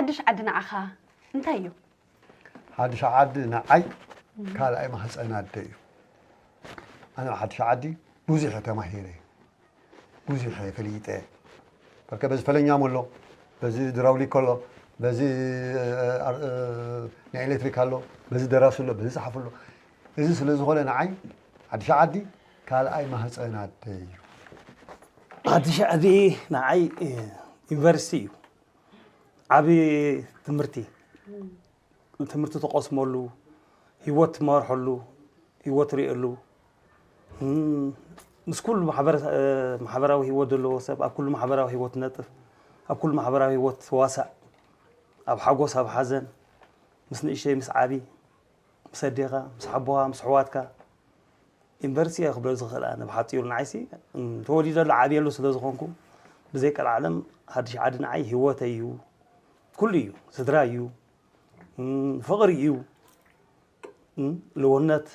ሓድሽ ዓዲ ንዓኻ እንታይ እዩ? ሓድሽ ዓዲ ንዓይ ካልኣይ ማህፀን ኣደ እዩ። ኣነ ኣብ ሓድሽ ዓዲ ብዙሕ እየ ተማሂረ፣ ብዙሕ እየ ፈሊጠ። በርከ በዚ ፈለኛም ኣሎ፣ በዚ ድራውሊክ ኣሎ፣ በዚ ናይ ኤሌክትሪክ ኣሎ፣ በዚ ደራሲ ኣሎ፣ በዚ ፀሓፍ ኣሎ። እዚ ስለ ዝኾነ ንዓይ ሓድሽ ዓዲ ካልኣይ ማህፀን ኣደ እዩ። ሓድሽ ዓዲ ንዓይ ዩኒቨርሲቲ እዩ፣ ዓብዪ ትምህርቲ። ትምህርቲ ትቐስመሉ፣ ህይወት ትመርሐሉ፣ ህይወት ትርእየሉ፣ ምስ ኩሉ ማሕበራዊ ህይወት ዘለዎ ሰብ ኣብ ኩሉ ማሕበራዊ ህይወት ትነጥፍ፣ ኣብ ኩሉ ማሕበራዊ ህይወት ትዋሳእ፣ ኣብ ሓጎስ ኣብ ሓዘን፣ ምስ ንእሽተይ ምስ ዓቢ፣ ምስ ኣዴኻ ምስ ሓቦኻ ምስ ኣሕዋትካ። ዩኒቨርሲቲ እየ ክብሎ ዝኽእል ኣነ ብሓፂሩ ንዓይሲ ተወሊደሉ ዓብየሉ ስለ ዝኾንኩ፣ ብዘይ ቀልዓለም ሓድሽ ዓዲ ንዓይ ህይወተይ እዩ፣ ኩሉ እዩ፣ ስድራ እዩ፣ ፍቕሪ እዩ፣ ልውነት፣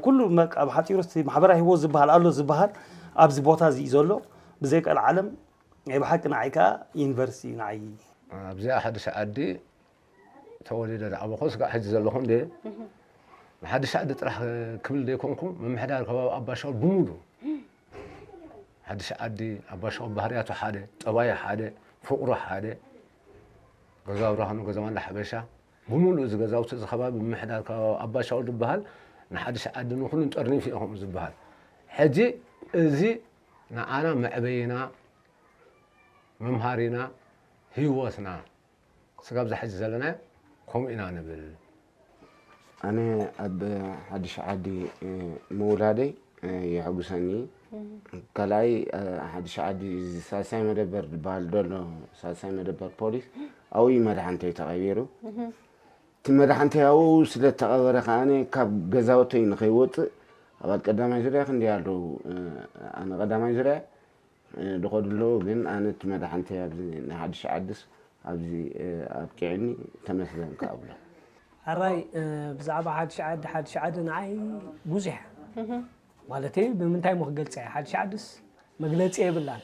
ኩሉ በቃ ብሓፂሩ እቲ ማሕበራዊ ህይወት ዝበሃል ኣሎ ዝበሃል ኣብዚ ቦታ እዚ እዩ ዘሎ። ብዘይ ቀልዓለም ናይ ብሓቂ ንዓይ ከዓ ዩኒቨርሲቲ እዩ ንዓይ። ኣብዚኣ ሓድሽ ዓዲ ተወሊደ ዝዓበኹ ስጋዕ ሕጂ ዘለኹ እንደ ንሓድሽ ዓዲ ጥራሕ ክብል ዘይኮንኩ ምምሕዳር ከባቢ ኣባሻውል ብምሉ ሓድሽ ዓዲ ኣባሻውል ባህርያቱ ሓደ፣ ጠባዩ ሓደ፣ ፍቕሩ ሓደ፣ ገዛ ኣብርሃኑ፣ ገዛ ማንዳ ሓበሻ ብምሉእ እዚ ገዛውቲ እዚ ከባቢ ምምሕዳር ከባቢ ኣባሻውል ዝበሃል ንሓድሽ ዓዲ ንኩሉን ጠርኒፉ እዩ ከምኡ ዝበሃል። ሕጂ እዚ ንዓና መዕበይና መምሃሪና ህይወትና ስጋብ ዝሕዚ ዘለናዮ ከምኡ ኢና ንብል። ኣነ ኣብ ሓድሽ ዓዲ ምውላደይ የሐጉሰኒ። ካልኣይ ሓድሽ ዓዲ ሳልሳይ መደበር ዝበሃል ዘሎ ሳልሳይ መደበር ፖሊስ ኣብኡ እዩ መድሓንተይ ተቐቢሩ። እቲ መድሓንተይ ኣብኡ ስለ ተቐበረ ከዓነ ካብ ገዛውተይ ንኸይወፅእ ኣባል ቀዳማይ ዙርያ ክንደይ ኣለዉ። ኣነ ቀዳማይ ዙርያ ድኸዱ ኣለዉ፣ ግን ኣነ እቲ መድሓንተይ ኣብዚ ናይ ሓድሽ ዓድስ ኣብዚ ኣብቂዕኒ ተመስገን ክኣብሎ። ኣራይ ብዛዕባ ሓድሽ ዓዲ ሓድሽ ዓዲ ንዓይ ብዙሕ ማለተይ ብምንታይ ሞ ክገልፀ እየ ሓድሽ ዓድስ መግለፂ የብላን።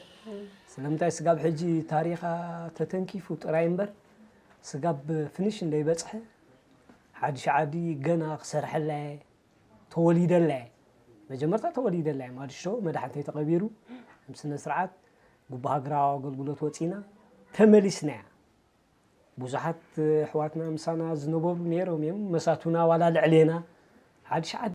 ስለምንታይ ስጋብ ሕጂ ታሪኻ ተተንኪፉ ጥራይ እምበር ስጋብ ፍንሽ እንደይበፅሐ ሓድሽ ዓዲ ገና ክሰርሐላ እየ። ተወሊደላ እየ። መጀመርታ ተወሊደላ እየ። ማድሾ መድሓንተይ ተቐቢሩ፣ ከም ስነ ስርዓት ጉባ ሃገራዊ ኣገልግሎት ወፂና ተመሊስና እያ። ብዙሓት ኣሕዋትና ምሳና ዝነበሩ ነይሮም እዮም። መሳቱና ዋላ ልዕሌና ሓድሽ ዓዲ